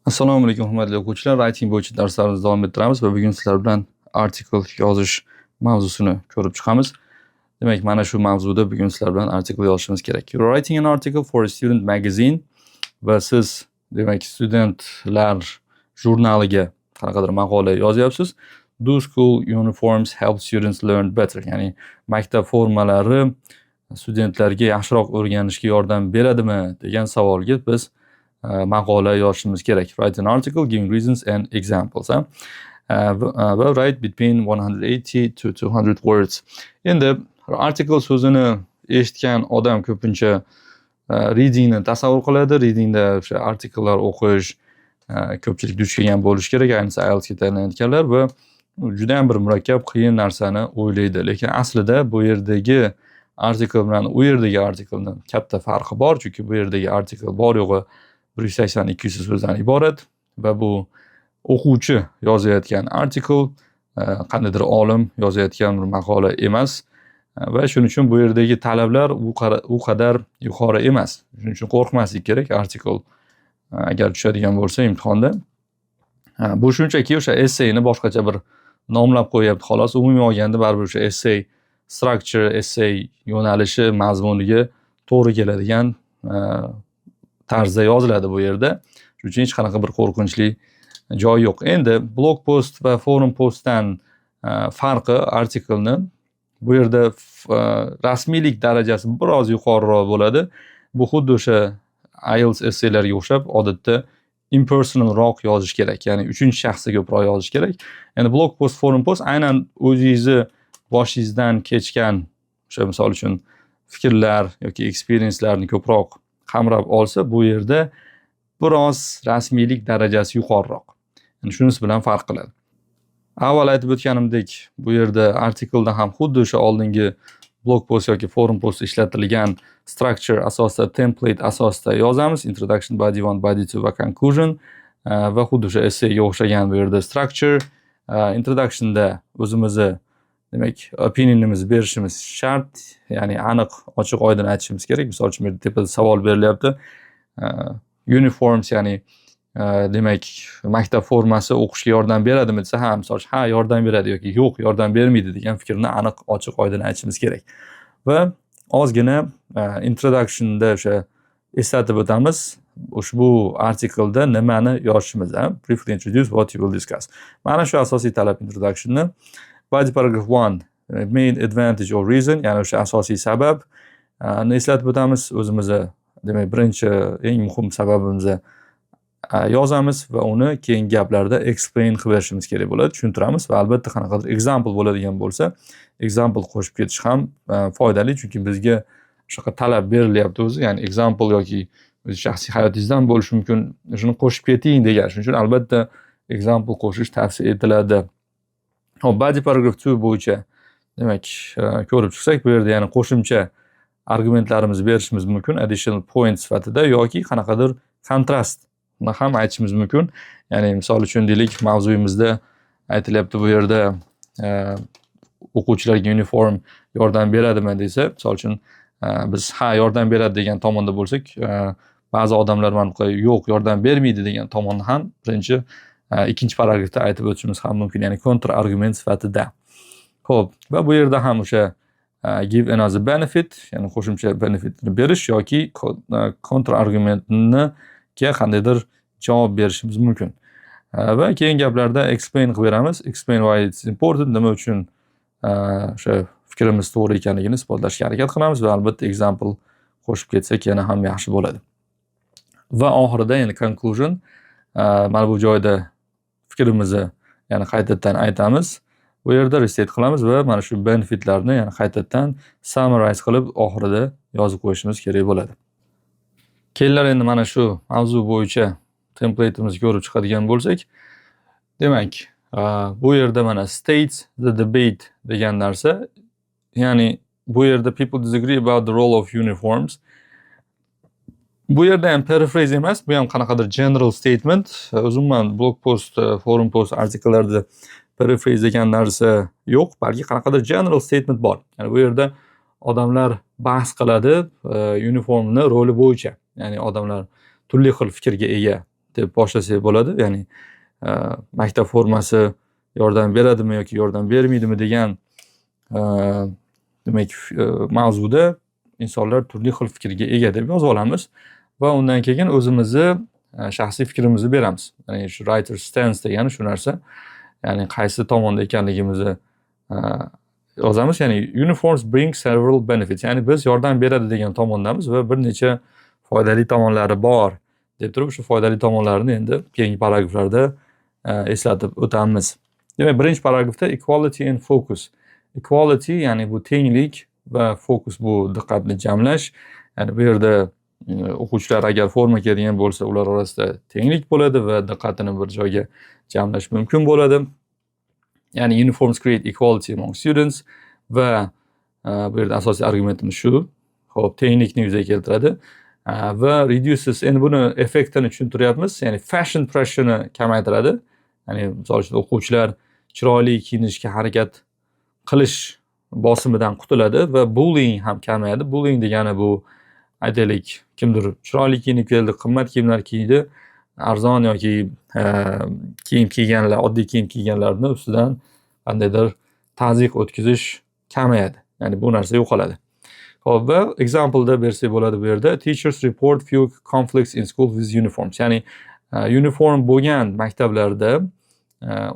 Assalomu alaykum, hurmatli o'quvchilar. Writing bo'yicha darslarimizni davom ettiramiz va bugun sizlar bilan article yozish mavzusini ko'rib chiqamiz. Demak, mana shu mavzuda bugun sizlar bilan article yozishimiz kerak. You're writing an article for a student magazine, va siz, demak, studentlar jurnaliga qanaqadir maqola yozyapsiz. Do school uniforms help students learn better? Ya'ni maktab formalari studentlarga yaxshiroq o'rganishga yordam beradimi degan savolga biz maqola yozishimiz kerak. Write an article giving reasons and examples. Ha? Va write between 180 to 200 words. Endi article so'zini eshitgan odam ko'pincha readingni tasavvur qiladi. Readingda o'sha artikllar o'qish ko'pchilik duch kelgan bo'lishi kerak, ayniqsa IELTSga tayyorlanayotganlar, va judayam bir murakkab, qiyin narsani o'ylaydi. Lekin aslida bu yerdagi article bilan u yerdagi articleni katta farqi bor, chunki bu yerdagi article bor yo'g'i 180-200 so'zdan iborat va bu o'quvchi yozayotgan article, qandaydir olim yozayotgan bir maqola emas va shuning uchun bu yerdagi talablar u qadar yuqori emas. Shuning uchun qo'rqmaslik kerak article agar tushadigan bo'lsa imtihonda. Bu shunchaki o'sha essayni boshqacha bir nomlab qo'yyapti, xolos. Umumiy olganda baribir o'sha essay structure, essay yo'nalishi, mazmuniga to'g'ri keladigan tarzda yoziladi bu yerda. Shuning uchun hech qanaqa bir qo'rqinchli joyi yo'q. Endi blog post va forum postdan farqi artiklni bu yerda rasmiylik darajasi biroz yuqoriroq bo'ladi. Bu xuddi o'sha IELTS essaylarga o'xshab odatda impersonalroq yozish kerak. Ya'ni uchinchi shaxsda ko'proq yozish kerak. Endi blog post, forum post aynan o'zingizni boshingizdan kechgan o'sha, misol uchun, fikrlar yoki experiencelarni ko'proq qamrab olsa, bu yerda biroz rasmiylik darajasi yuqoriroq. Yani shunisi bilan farq qiladi. Avval aytib o'tganimdek, bu yerda artiklda ham xuddi o'sha oldingi blog post yoki forum post ishlatilgan structure asosida, template asosida yozamiz. Introduction, body one, body two va conclusion va xuddi o'sha essayga o'xshagan bu yerda structure. Introductionda o'zimizni, demak, opinionimizni berishimiz shart, ya'ni aniq, ochiq, oydin aytishimiz kerak. Misol uchun, bu yerda tepada savol berilyapti. Uniforms, ya'ni demak, maktab formasi o'qishga yordam beradimi desa, ha, misol uchun, ha, yordam beradi yoki yo'q, yordam bermaydi degan fikrni aniq, ochiq, oydin aytishimiz kerak. Va ozgina introductionda o'sha eslatib o'tamiz ushbu artiklda nimani yozishimiz, briefly introduce what you will discuss. Mana shu asosiy talab introductionni. Body paragraph one, main advantage or reason, ya'ni o'sha asosiy sabab eslatib o'tamiz. O'zimizni, demak, birinchi eng muhim sababimizni yozamiz va uni keyingi gaplarda explain qilib berishimiz kerak bo'ladi, tushuntiramiz va albatta qanaqadir example bo'ladigan bo'lsa, example qo'shib ketish ham foydali, chunki bizga shunaqa talab berilyapti o'zi, ya'ni example yoki o'z shaxsiy hayotingizdan bo'lishi mumkin, shuni qo'shib keting degan. Shuning uchun albatta example qo'shish tavsiya etiladi. Hop, body paragraph two bo'yicha, demak, ko'rib chiqsak, bu yerda yana qo'shimcha argumentlarimizni berishimiz mumkin additional point sifatida yoki qanaqadir kontrastni ham aytishimiz mumkin. Ya'ni, misol uchun, deylik, mavzuyimizda aytilyapti bu yerda o'quvchilarga uniform yordam beradimi desa, misol uchun, biz ha, yordam beradi degan tomonda bo'lsak, ba'zi odamlar mana bunaqa yo'q, yordam bermaydi degan tomonni ham birinchi, ikkinchi paragrafda aytib o'tishimiz ham mumkin, ya'ni kontr argument sifatida. Ho'p, va bu yerda ham o'sha give another benefit, ya'ni qo'shimcha benefitni berish yoki kontr argumentni qandaydir javob berishimiz mumkin. Va keyin gaplarda explain qilib beramiz. Explain why it's important, nima uchun o'sha fikrimiz to'g'ri ekanligini isbotlashga harakat qilamiz va albatta example qo'shib ketsak, yana ham yaxshi bo'ladi. Va oxirida, ya'ni conclusion, mana bu joyda fikrimizni yana qaytadan aytamiz. Bu yerda restate qilamiz va mana shu benefitlarni yana qaytadan summarize qilib, oxirida yozib qo'yishimiz kerak bo'ladi. Kelinglar, endi mana shu mavzu bo'yicha template'imizni ko'rib chiqadigan bo'lsak, demak, bu yerda mana "states the debate" degan narsa, ya'ni bu yerda people disagree about the role of uniforms. Bu yerda ham paraphrase emas, bu ham qanaqadir general statement. Umuman blog post, forum post, artikllarda paraphrase degan narsa yo'q, balki qanaqadir general statement bor. Ya'ni bu yerda odamlar bahs qiladi uniformni roli bo'yicha. Ya'ni odamlar turli xil fikrga ega deb boshlasak bo'ladi. Ya'ni maktab formasi yordam beradimi yoki yordam bermaydimi degan, demak, mavzuda insonlar turli xil fikrga ega deb yozib olamiz va undan keyin o'zimizni shaxsiy fikrimizni beramiz. Ya'ni shu writer stance degani shu narsa. Ya'ni qaysi tomonda ekanligimizni yozamiz. Ya'ni uniforms bring several benefits. Ya'ni biz yordam beradi degan tomondamiz va bir necha foydali tomonlari bor deb turib, shu foydali tomonlarini endi keyingi paragraflarda eslatib o'tamiz. Demak, birinchi paragrafda equality and focus. Equality, ya'ni bu tenglik va focus bu diqqatni jamlash. Ya'ni bu yerda o'quvchilar agar forma kiyadigan bo'lsa, ular orasida tenglik bo'ladi va diqqatini bir joyga jamlash mumkin bo'ladi. Ya'ni uniforms create equality among students va bu yerda asosiy argumentimiz shu. Xo'p, tenglikni yuzaga keltiradi. Va reduces, endi buni effektini tushuntiryapmiz. Ya'ni fashion pressure'ni kamaytiradi. Ya'ni misol uchun, o'quvchilar chiroyli kiyinishga harakat qilish bosimidan qutuladi va bullying ham kamayadi. Bullying degani bu, aytaylik, kimdir chiroyli kiyinib keldi, qimmat kiyimlar kiydi, arzon yoki kiyim kiyganlar, oddiy kiyim kiyganlarni ustidan qandaydir tazyiq o'tkazish kamayadi. Ya'ni bu narsa yo'qoladi. Xo'p, va example'da bersak bo'ladi bu yerda. Teachers report few conflicts in school with uniforms. Ya'ni uniform bo'lgan maktablarda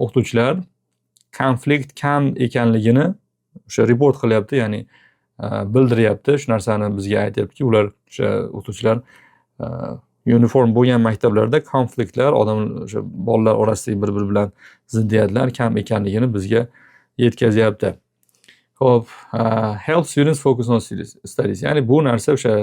o'qituvchilar konflikt kam ekanligini o'sha report qilyapti, ya'ni bildiryapti. Shu narsani bizga aytyaptiki, ular, o'sha o'qituvchilar uniform bo'lgan maktablarda konfliktlar, odam, o'sha bolalar orasidagi bir-biri bilan ziddiyatlar kam ekanligini bizga yetkazyapti. Xo'p, help students focus on studies. Ya'ni bu narsa, o'sha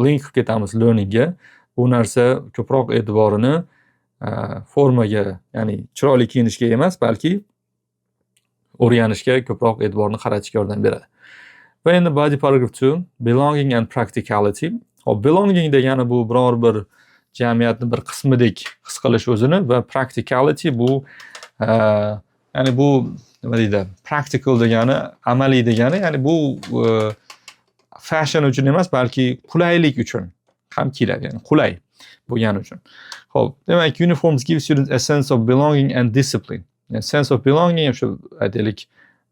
link qilib ketamiz learningga. Bu narsa ko'proq e'tiborini formaga, ya'ni chiroyli kiyinishga emas, balki o'rganishga ko'proq e'tiborni qaratishga yordam beradi. Va endi body paragraph 2, belonging and practicality. Xo'p, belonging degani bu biror bir jamiyatni bir qismidek his qilish o'zini va practicality bu, ya'ni bu nima deydi? Practical degani amaliy degani, ya'ni bu fashion uchun emas, balki qulaylik uchun ham kiyiladi, ya'ni qulay bo'lgani uchun. Xo'p, demak, uniforms give students a sense of belonging and discipline. Yani sense of belonging, o'sha, aytaylik,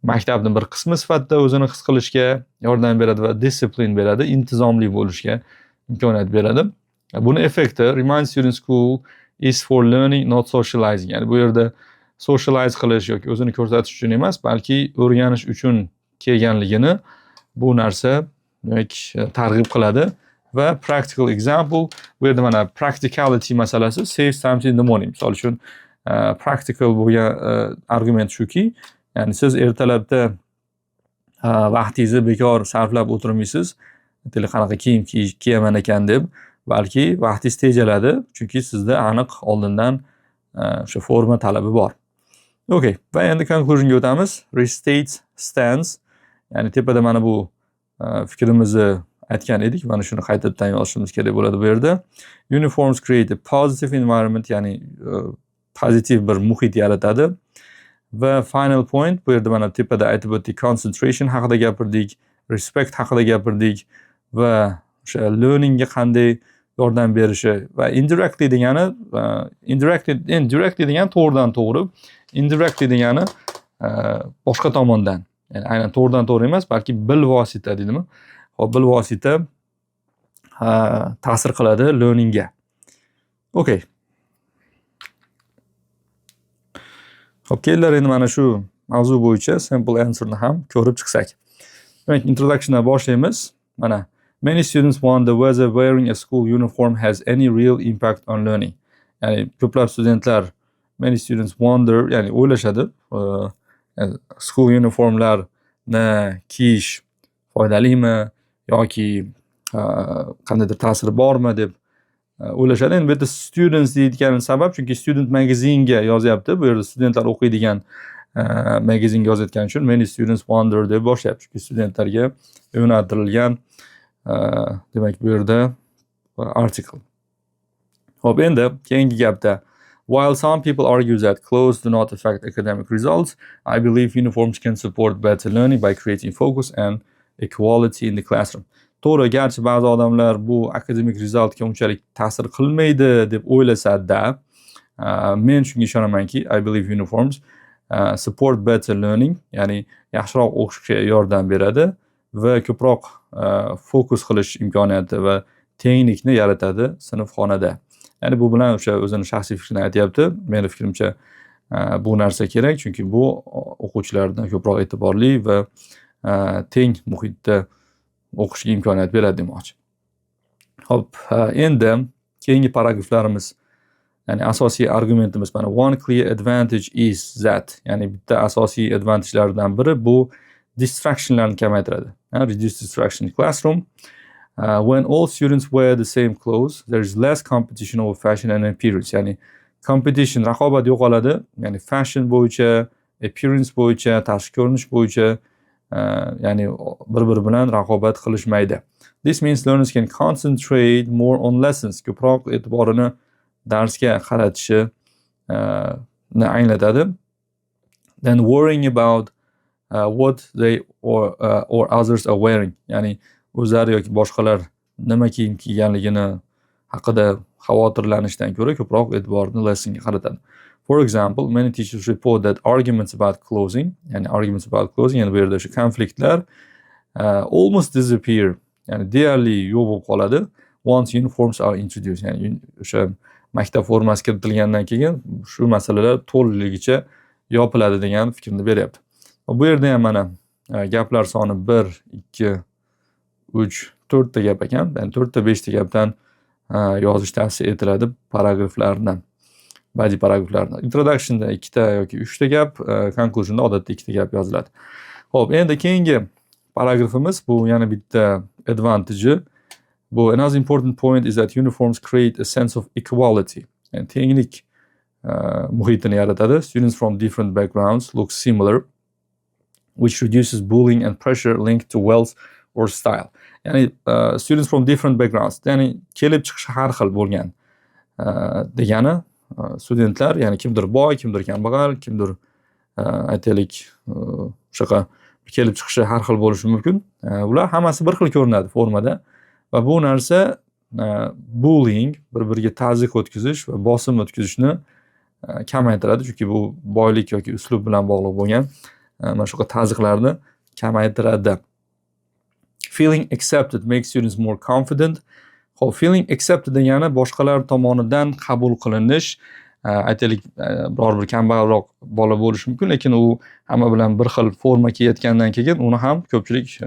maktabni bir qismi sifatida o'zini his qilishga yordam beradi va discipline beradi, intizomli bo'lishga imkoniyat beradi. Buni effekti remind students school is for learning, not socializing. Ya'ni bu yerda socialize qilish yoki o'zini ko'rsatish uchun emas, balki o'rganish uchun kelganligini bu narsa, demak, targ'ib qiladi. Va practical example, bu yerda mana practicality masalasi saves time in the morning. Misol uchun, practical bo'lgan argument shuki, ya'ni siz ertalabda vaqtingizni bekor sarflab o'tirmaysiz, aytaylik, qanaqa kiyim kiyaman ekan deb, balki vaqtingiz tejaladi, chunki sizda aniq oldindan o'sha forma talabi bor. Okay, va endi conclusionga o'tamiz. Restate stance, ya'ni tepada mana bu fikrimizni aytgan edik, mana shuni qaytadan yozishimiz kerak bo'ladi bu yerda. Uniforms create a positive environment, ya'ni pozitiv bir muhit yaratadi. Va final point, bu yerda mana tepada aytib o'tdik, concentration haqida gapirdik, respect haqida gapirdik va o'sha learningga qanday yordam berishi va indirectly degani, indirectly, endi directly degani to'g'ridan to'g'ri, indirectly degani boshqa tomondan, ya'ni aynan to'g'ridan to'g'ri emas, balki bilvosita deydimi? Xo'p, bilvosita ta'sir qiladi learningga. Okay. Xo'p, kelinglar, endi mana shu mavzu bo'yicha sample answerni ham ko'rib chiqsak. Demak, introductiondan boshlaymiz. Mana, many students wonder whether wearing a school uniform has any real impact on learning. Ya'ni ko'plab studentlar, many students wonder, ya'ni o'ylashadi, school uniformlarni kiyish foydalimi yoki qandaydir ta'siri bormi deb o'ylashadi. Endi bu yerda students deyotgani sabab, chunki student magazinega yozyapti. Bu yerda studentlar o'qiydigan magazinga yozayotgani uchun many students wonder deb boshlayapti. Chunki studentlarga yo'naltirilgan, demak, bu yerda article. Xo'p, endi keyingi gapda, while some people argue that clothes do not affect academic results, I believe uniforms can support better learning by creating focus and equality in the classroom. To'g'ri, garchi ba'zi odamlar bu akademik resultga unchalik ta'sir qilmaydi deb o'ylasa-da, Men shunga ishonamanki, I believe uniforms support better learning, ya'ni yaxshiroq o'qishga yordam beradi va ko'proq fokus qilish imkoniyati va tenglikni yaratadi sinfxonada. Ya'ni bu bilan o'sha o'zini shaxsiy fikrini aytyapti. Meni fikrimcha, bu narsa kerak, chunki bu o'quvchilarni ko'proq e'tiborli va teng muhitda o'qishga imkoniyat beradi demoqchi. Xo'p, endi keyingi paragraflarimiz, ya'ni asosiy argumentimiz mana "One clear advantage is that", ya'ni bitta asosiy advantagelardan biri bu distractionlarni kamaytiradi. Reduce distraction in classroom. When all students wear the same clothes, there is less competition over fashion and appearance. Ya'ni competition, raqobat yo'qoladi. Ya'ni fashion bo'yicha, appearance bo'yicha, tashqi ko'rinish bo'yicha, ya'ni bir-biri bilan raqobat qilishmaydi. This means learners can concentrate more on lessons. Ko'proq e'tiborini darsga qaratishi anglatadi. Than worrying about what they or others are wearing. Ya'ni o'zlari yoki boshqalar nima kiyim kiyganligini haqida xavotirlanishdan ko'ra ko'proq e'tiborni lessonga qaratadi. For example, many teachers report that arguments about clothing, ya'ni arguments about clothing, ya'ni bu yerda o'sha konfliktlar almost disappear, ya'ni deyarli yo'q bo'lib qoladi once uniforms are introduced, ya'ni o'sha maktab formasi kiritilgandan keyin shu masalalar to'liqligicha yopiladi degan fikrni beryapti. Bu yerda ham mana gaplar soni bir, ikki, uch, to'rtta gap ekan. Ya'ni to'rtta, beshta gapdan yozish tavsiya etiladi paragraflarni. Body paragraflarni. Introductionda ikkita yoki uchta gap, conclusionda odatda ikkita gap yoziladi. Xo'p, endi keyingi paragrafimiz, bu yana bitta advantage'i. Bu "Another important point is that uniforms create a sense of equality." Ya'ni tenglik muhitini yaratadi. Students from different backgrounds look similar, which reduces bullying and pressure linked to wealth or style. Ya'ni students from different backgrounds, ya'ni kelib chiqishi har xil bo'lgan degani studentlar, ya'ni kimdir boy, kimdir kambag'al, kimdir, aytaylik, shunaqa kelib chiqishi har xil bo'lishi mumkin. Ular hammasi bir xil ko'rinadi formada va bu narsa bullying, bir-biriga tazyiq o'tkazish va bosim o'tkazishni kamaytiradi. Chunki bu boylik yoki uslub bilan bog'liq bo'lgan mana shunaqa tazyiqlarni kamaytiradi. Feeling accepted makes students more confident. Xo'p, feeling accepted degani boshqalar tomonidan qabul qilinish. Aytaylik, biror bir kambag'alroq bola bo'lishi mumkin, lekin u hamma bilan bir xil forma kiyayotgandan keyin uni ham ko'pchilik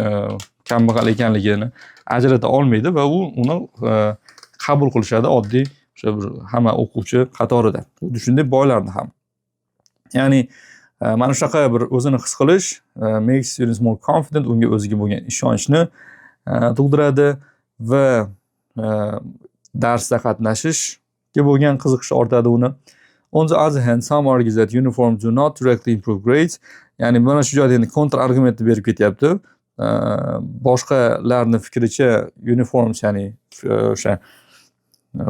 kambag'al ekanligini ajrata olmaydi va u uni qabul qilishadi oddiy o'sha bir hamma o'quvchi qatorida. Xuddi shunday boylarni ham. Ya'ni mana shunaqa bir o'zini his qilish makes students more confident, unga o'ziga bo'lgan ishonchni tug'diradi va darsda qatnashishga bo'lgan qiziqishi ortadi uni. On the other hand, some argue that uniforms do not directly improve grades. Ya'ni mana shu joyda endi kontra argumentni berib ketyapti. Boshqalarni fikricha, uniforms, ya'ni o'sha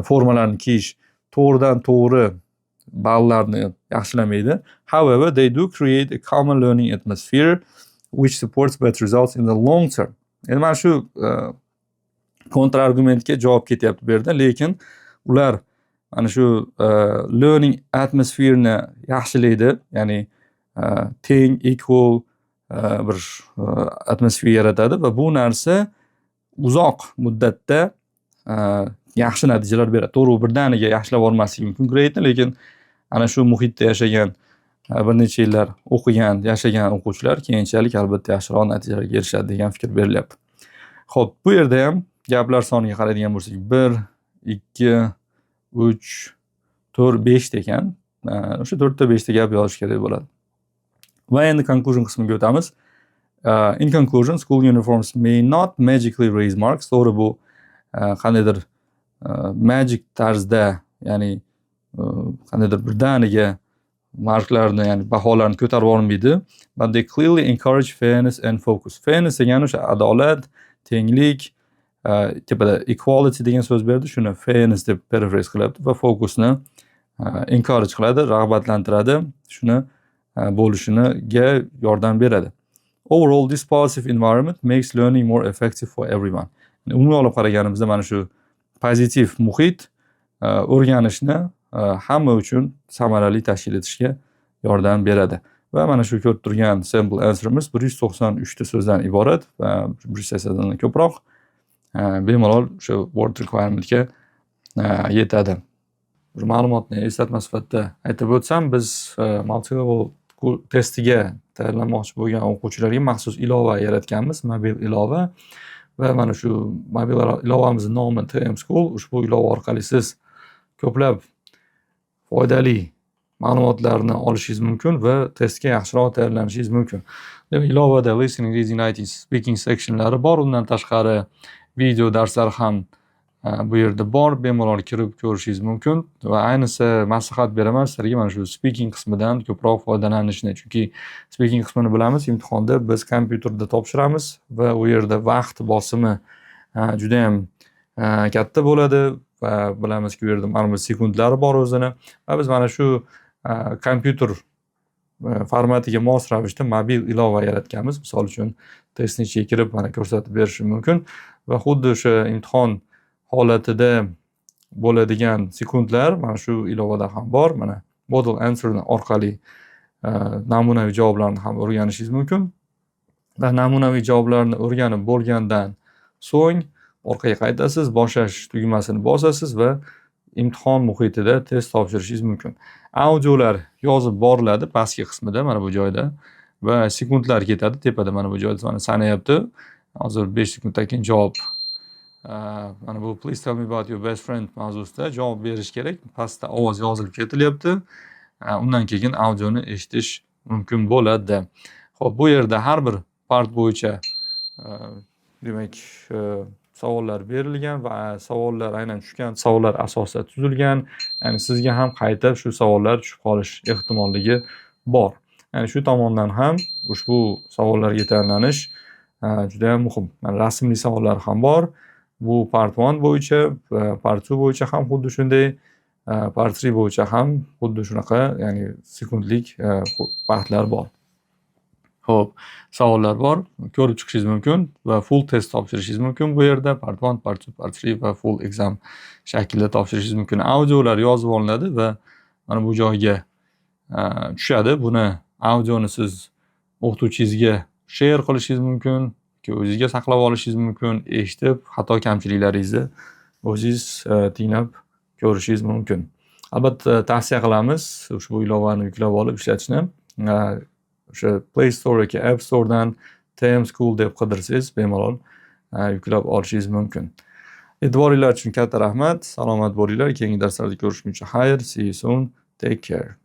formalarni kiyish to'g'ridan to'g'ri ballarni yaxshilamaydi. However, they do create a common learning atmosphere, which supports better results in the long term. Endi mana shu kontra argumentga javob ketyapti bu yerda, lekin ular mana shu learning atmosphereni yaxshilaydi, ya'ni teng, equal bir atmosfera yaratadi va bu narsa uzoq muddatda yaxshi natijalar beradi. To'g'ri, u birdaniga yaxshilab yubormasligi mumkin gradeni, lekin ana shu muhitda yashagan, bir necha yillar o'qigan, yashagan o'quvchilar keyinchalik albatta yaxshiroq natijalarga erishadi degan fikr berilyapti. Xo'p, bu yerda ham gaplar soniga qaraydigan bo'lsak, 1, 2, 3, 4, 5 ta ekan. O'sha 4 ta, 5 ta gap yozish kerak bo'ladi. Va endi conclusion qismiga o'tamiz. In conclusion, school uniforms may not magically raise marks. To'g'ri, bu qandaydir magic tarzda, ya'ni qandaydir birdaniga marklarni, ya'ni baholarni ko'tarib yubormaydi. But they clearly encourage fairness and focus. Fairness degani o'sha adolat, tenglik, tepada equality degan so'z berdi, shuni fairness deb paraphrase qilyapti va focusni encourage qiladi, rag'batlantiradi, shuni bo'lishiniga yordam beradi. Overall, this positive environment makes learning more effective for everyone. Umumiy olib qaraganimizda, mana shu pozitiv muhit o'rganishni hamma uchun samarali tashkil etishga yordam beradi. Va mana shu ko'rib turgan sample answerimiz 193 ta so'zdan iborat va 180dan ko'proq, bemalol o'sha word requirementga yetadi. Bir ma'lumotni eslatma sifatida aytib o'tsam, biz multilevel testiga tayyorlanmoqchi bo'lgan o'quvchilarga maxsus ilova yaratganmiz, mobil ilova, va mana shu mobil ilovamizni nomi TM School. Ushbu ilova orqali siz ko'plab foydali ma'lumotlarni olishingiz mumkin va testga yaxshiroq tayyorlanishingiz mumkin. Demak, ilovada listening, reading, writing, speaking sectionlari bor. Undan tashqari video darslar ham bu yerda bor. Bemalol kirib ko'rishingiz mumkin va ayniqsa maslahat beraman sizlarga mana shu speaking qismidan ko'proq foydalanishni. Chunki speaking qismini bilamiz, imtihonda biz kompyuterda topshiramiz va u yerda vaqt bosimi judayam katta bo'ladi va bilamizki, u yerda ma'lum bir sekundlari bor o'zini va biz mana shu kompyuter formatiga mos ravishda mobil ilova yaratganmiz. Misol uchun, testni ichiga kirib, mana, ko'rsatib berishim mumkin va xuddi o'sha imtihon holatida bo'ladigan sekundlar mana shu ilovada ham bor. Mana, model answer orqali namunaviy javoblarni ham o'rganishingiz mumkin va namunaviy javoblarni o'rganib bo'lgandan so'ng orqaga qaytasiz, boshlash tugmasini bosasiz va imtihon muhitida test topshirishingiz mumkin. Audiolar yozib boriladi pastki qismida, mana bu joyda, va sekundlar ketadi tepada, mana bu joyda, mana, sanayapti. Hozir 5 sekunddan keyin javob, mana bu "Please tell me about your best friend" mavzusida javob berish kerak. Pastda ovoz yozilib ketilyapti. Undan keyin audioni eshitish mumkin bo'ladi. Xo'p, bu yerda har bir part bo'yicha, demak, savollar berilgan va savollar aynan tushgan savollar asosida tuzilgan. Ya'ni sizga ham qayta shu savollar tushib qolish ehtimolligi bor. Ya'ni shu tomondan ham ushbu savollarga tayyorlanish judayam muhim. Mana, rasmli savollar ham bor. Bu part 1 bo'yicha va part 2 bo'yicha ham xuddi shunday, part 3 bo'yicha ham xuddi shunaqa, ya'ni sekundlik vaqtlar bor. Xo'p, savollar bor. Ko'rib chiqishingiz mumkin va full test topshirishingiz mumkin bu yerda. Part 1, part 2, part 3 va full exam shaklida topshirishingiz mumkin. Audiolar yozib olinadi va mana bu joyga tushadi. Buni, audioni siz o'qituvchingizga share qilishingiz mumkin yoki o'zingizga saqlab olishingiz mumkin. Eshitib, xato kamchiliklaringizni o'zingiz tinglab ko'rishingiz mumkin. Albatta, tavsiya qilamiz ushbu ilovani yuklab olib ishlatishni. O'sha Play Store yoki App Store'dan TM School deb qidirsangiz, bemalol yuklab olishingiz mumkin. E'tiboringlar uchun katta rahmat. Salomat bo'linglar. Keyingi darslarda ko'rishguncha xayr. See you soon. Take care.